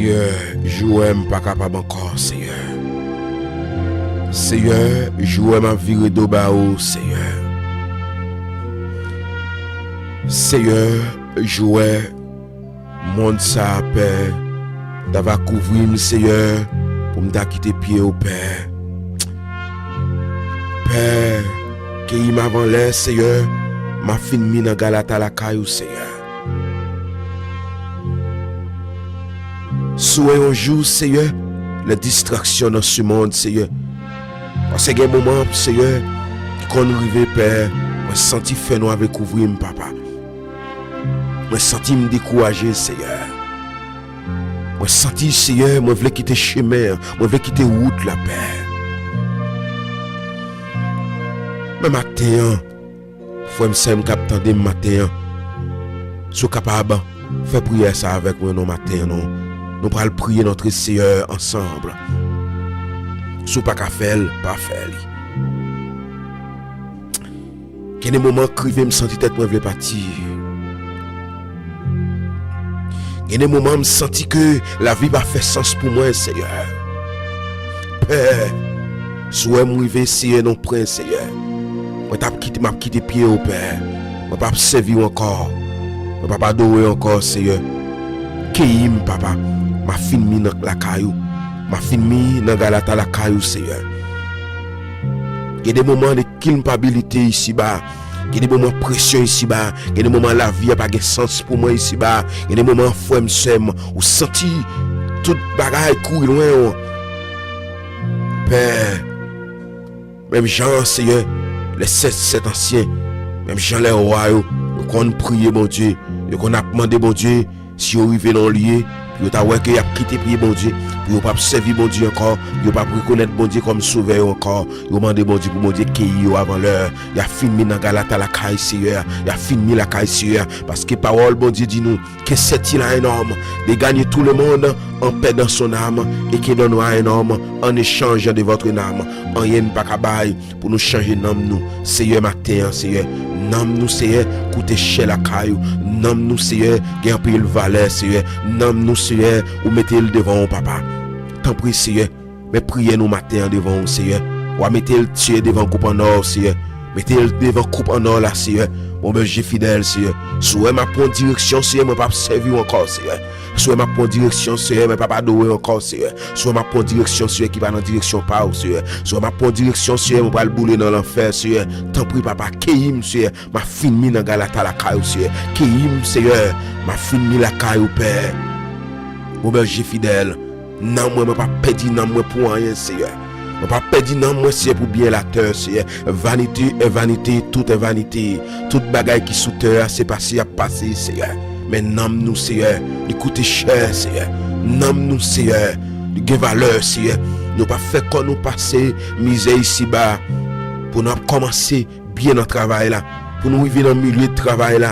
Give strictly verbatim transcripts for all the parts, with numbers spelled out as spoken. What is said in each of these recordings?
Seyè, jou wè m pa kapab ankò, Seyè. Seyè, jou wè m ap vire do ba ou, Seyè. Seyè, jou wè mond sa a, Pè, ta va kouvri m, Seyè, pou m ta kite pye w, Pè. Pè, keyi m avan lè, Seyè, m ap fin mi nan galata lakay ou, Seyè. Sou yon jou, Seyè, les distractions dans ce monde, Seyè. Paske gen moman, Seyè, ki konn rive, Pè, mwen santi fènwa vle kouvri m, Papa. Mwen santi m dekouraje, Seyè. Mwen santi, Seyè, mwen vle kite chemen an, mwen vle kite wout la, Pè. Men maten an, frè m, sè m k ap tande m maten an, si w kapab, fè priyè sa avèk mwen non maten an, non. Nou pral priye Notre Seigneur ansanm. Si w pa ka fè l, pa fè li. Gen de moman k rive m santi tèt mwen vle pati. Gen de moman m santi ke lavi pa fè sans pou mwen, Seyè. Pè, si w wè m rive, Seyè, non pran, Seyè. Mwen t ap kite, m ap kite pye w, Pè. Mwen p ap sèvi w ankò. Mwen p ap adore w ankò, Seyè. Keyi m, Papa. M ap fin mi nan lakay ou. M ap fin mi nan galata lakay ou, Seyè. Gen de moman de kilpabilite isiba. Gen de moman presyon isiba. Gen de moman lavi a pa gen sans pou mwen isiba. Gen de moman, frè m, sè m, ou santi tout bagay kouri lwen w. Pè, menm jan, Seyè, lè sèt, sèt ansyen, menm jan lè wa yo, yo konn priye Bondye, yo konn ap mande Bondye, si yo rive nan yon lye, pou yo ta wè ke y ap kite pye Bondye, pou yo p ap sèvi Bondye ankò, yo p ap rekonèt Bondye kòm Sovè yo ankò, yo mande Bondye pou Bondye keyi yo avan lè, y ap fin mi nan galata lakay Seyè, y ap fin mi lakay Seyè, paske pawòl Bondye di nou, que c'est-il à un homme de gagner tout le monde en perdant son âme, et que donne à un homme en échange de votre âme? Anyen n pa ka bay pou nou chanje nanm nou. Seyè, maten an, Seyè, nanm nou, Seyè, koute chè lakay ou. Nanm nou, Seyè, gen anpil valè, Seyè. Nanm nou, Seyè, ou mete l devan ou, Papa. Tanpri, Seyè, men priyè nou maten an devan ou, Seyè. W a mete l, Seyè, devan koup an nò, Seyè. Mete l devan koup an nò la, Seyè. Bon, Bondye fidèl, Seyè. Si w wè m ap pran direksyon, Seyè, mwen p ap sèvi w ankò, Seyè. Si w wè m ap pran direksyon, Seyè, mwen p ap adore w ankò, Seyè. Si w wè m ap pran direksyon, Seyè, ki pa nan direksyon pa w, Seyè. Si w wè m ap pran direksyon, Seyè, mwen pral boule nan lanfè, Seyè. Tanpri, Papa, keyi m, Seyè. M ap fin mi nan galata lakay ou, Seyè. Keyi m, Seyè. M ap fin mi lakay ou, Pè. Bon, Bondye fidèl. Nanm mwen, mwen p ap pèdi nanm mwen pou anyen, Seyè. Mwen p ap pèdi nanm mwen, Seyè, pou byen latè, Seyè. Vanité est vanité, tout est vanité. Tout bagay ki sou tè a, se pase y ap pase, Seyè. Men nanm nou, Seyè, li koute chè, Seyè. Nanm nou, Seyè, li gen valè, Seyè. Nou p ap fè kò nou pase mizè isiba pou n ap kòmanse byen nan travay la. Pou nou rive nan milye travay la,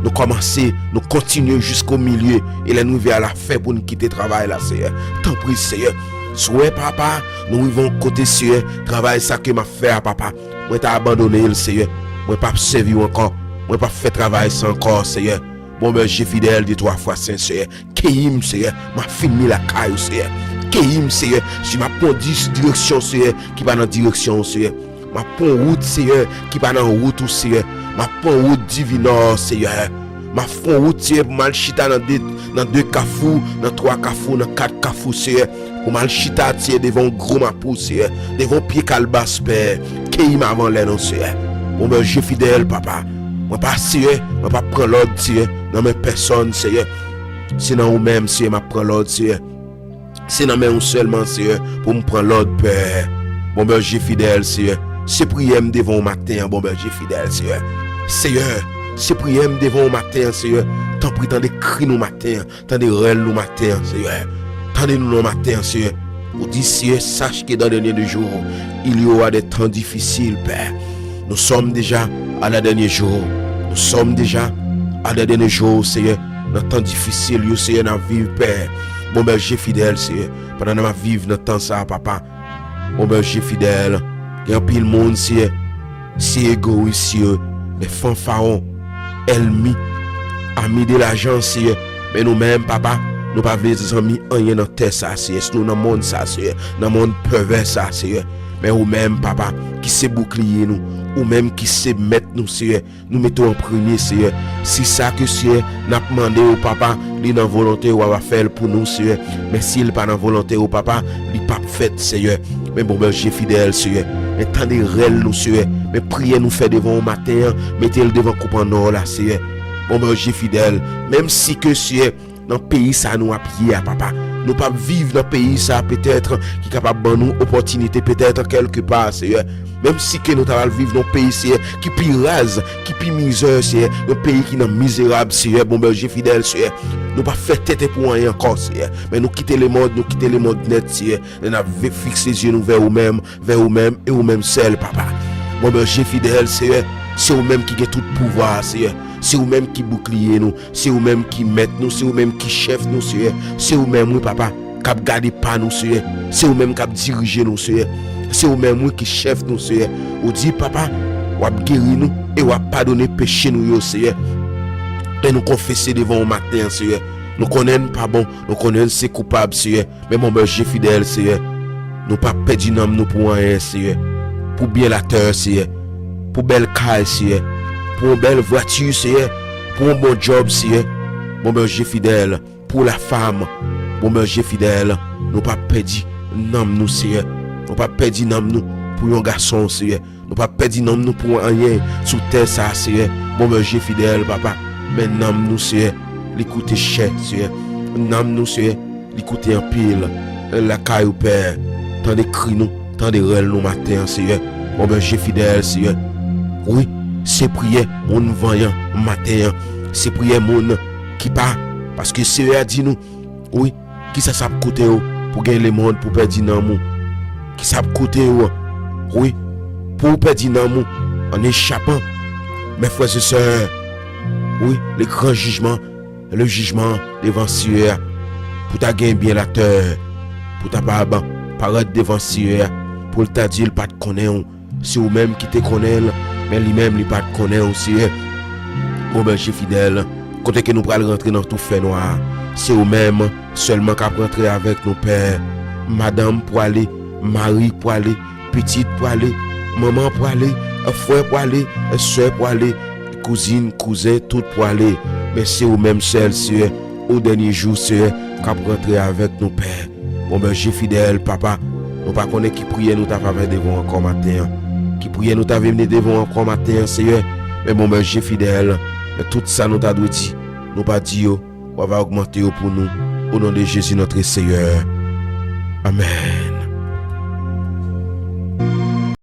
nou kòmanse, nou kontinye jisko milye, e lè nou rive alafen pou n kite travay la, Seyè. Tanpri, Seyè. Si w wè, Papa, nou rive yon kote, Seyè, travay sa ke m ap fè a, Papa, mwen ta abandone l, Seyè. Mwen p ap sèvi w ankò. Mwen p ap fè travay sa ankò, Seyè. Bon, Bondye fidèl, de twa fwa sen, Seyè. Keyi m, Seyè. M ap fin mi lakay ou, Seyè. Keyi m, Seyè. Si m ap pran dis direksyon, Seyè, ki pa nan direksyon ou, Seyè. M ap pran wout, Seyè, ki pa nan wout ou, Seyè. M ap pran wout divinò, Seyè. M ap pran wout, Seyè, pou m al chita nan de, nan de kafou, nan twa kafou, nan kat kafou, Seyè. Pou m al chita, Seyè, devan yon gwo mapou, Seyè. Devan yon pye kalbas, Pè. Keyi m avan lè, non, Seyè. Bon, Bondye fidèl, Papa. Mwen pa, Seyè, mwen pa pran lòd, Seyè, nan men pèsòn, Seyè. Se nan ou menm, Seyè, m ap pran lòd, Seyè. Se nan men ou sèlman, Seyè, pou m pran lòd, Pè. Bon, Bondye fidèl, Seyè. Se priyè m devan ou maten an, bon, Bondye fidèl, Seyè. Seyè, se priyè m devan ou maten an, Seyè. Tanpri, tande kri nou maten an. Tande rèl nou maten an, Seyè. Tande nou nan maten an, Seyè. Ou di, Seyè, sache que dans les derniers jours, il y aura des temps difficiles, Pè. Nous sommes déjà à la dernier jour. Nous sommes déjà à la dernier jour, Seyè. Nan tan difisil yo, Seyè, n ap viv, Pè. Bon, Bondye fidèl, Seyè. Pandan n ap viv nan tan sa a, Papa. Bon, Bondye fidèl. Gen anpil moun, Seyè, se egoyis yo, les fanfarons, ennemis, amis de l'argent, Seyè. Men nou menm, Papa, Nou pa vle zanmi anyen nan tè sa, Seyè. Si nou nan mond sa, Seyè, nan mond pèvè sa, Seyè. Men ou menm, papa, ki se boukliye nou, ou menm ki se mèt nou, Seyè, nou mete w an premye, Seyè. Si sa ke, Seyè, n ap mande w, papa, li nan volonte w, w ap fè l pou nou, Seyè. Men si l pa nan volonte w, papa, li p ap fèt, Seyè. Men bon Bondye fidèl, Seyè. Men tande rèl nou, Seyè. Men priyè nou fè devan w maten an, mete l devan koup an nò la, Seyè. Bon Bondye fidèl, menm si ke, Seyè, nan peyi sa nou ap ye a, papa. Nou p ap viv nan peyi sa, petèt, ki kapab ban nou opòtinite, petèt, kèlke pa, Seyè. Menm si ke nou ta pral viv nan peyi, Seyè, ki pi raz, ki pi mizè, Seyè, yon peyi ki nan mizerab, Seyè, bon Bondye fidèl, Seyè. Nou p ap fè tenten pou anyen ankò, Seyè. Men nou kite lemonn, nou kite lemonn nèt, Seyè. Lè n ap ve-, fikse zye nou vè ou menm, vè ou menm e ou menm sèl, papa. Bon Bondye fidèl, Seyè, se ou menm ki gen tout pouvwa a, Seyè. Se ou menm ki boukliye nou, se ou menm ki mèt nou, se ou menm ki chèf nou, Seyè. Se ou menm, wi, papa, k ap gade pa nou, Seyè. Se ou menm k ap dirije nou, Seyè. Se ou menm, wi, ki chèf nou, Seyè. Ou di, papa, w ap geri nou e w ap padone peche nou yo, Seyè. E nou konfese devan w maten an, Seyè. Nou konnen n pa bon, nou konnen n se koupab, Seyè. Men bon Bondye fidèl, Seyè, nou p ap pèdi nanm nou pou anyen, Seyè. Pou byen latè, Seyè. Pou bèl kay, Seyè. Pou yon bèl vwati, Seyè. Pou yon bon djòb, Seyè. Bon Bondye fidèl, pou lafam. Bon Bondye fidèl, nou p ap pèdi nanm nou, Seyè. Nou p ap pèdi nanm nou pou yon gason, Seyè. Nou p ap pèdi nanm nou pou anyen sou tè sa a, Seyè. Bon Bondye fidèl, papa. Men nanm nou, Seyè, li koute chè, Seyè. Nanm nou, Seyè, li koute anpil. Lakay ou, Pè, tande kri nou, tande rèl nou maten an, Seyè. Bon Bondye fidèl, Seyè. Wi, se priyè moun vanyan maten an. Se priyè moun ki pa, paske Seyè a di nou, wi, kisa sa ap koute w pou gen lemonn, pou pèdi nanm ou? Kisa ap koute w, wi, pou w pèdi nanm ou an echapan? Mes frères et sœurs, wi, le gran jijman, le jijman devan Seyè a, pou ta gen byen latè, pou ta pa ban parèt devan Seyè a, pou l ta di l pa t konnen w. Se ou menm ki te konnen l, men li menm li pa t konnen w, Seyè. Bon Bondye fidèl, kote ke nou pral rantre nan tou fènwa a? Se ou menm sèlman k ap rantre avèk nou, Pè. Madanm pwale, mari pwale, pitit pwale, manman pwale, frè pwale, sè pwale, kouzin, kouzen, tout pwale. Men se ou menm sèl, Seyè, o dènye jou, Seyè, k ap rantre avèk nou, Pè. Bon Bondye fidèl, papa, nou pa konnen ki priyè nou ta va fè devan w ankò maten an. Ki priyè nou ta vle mete devan w ankò maten an, Seyè. Men bon Bondye fidèl, men tout sa nou ta dwe di, nou pa di yo, w ava ogmante yo pou nou. O non de Jezi, notre Seyè. Amèn.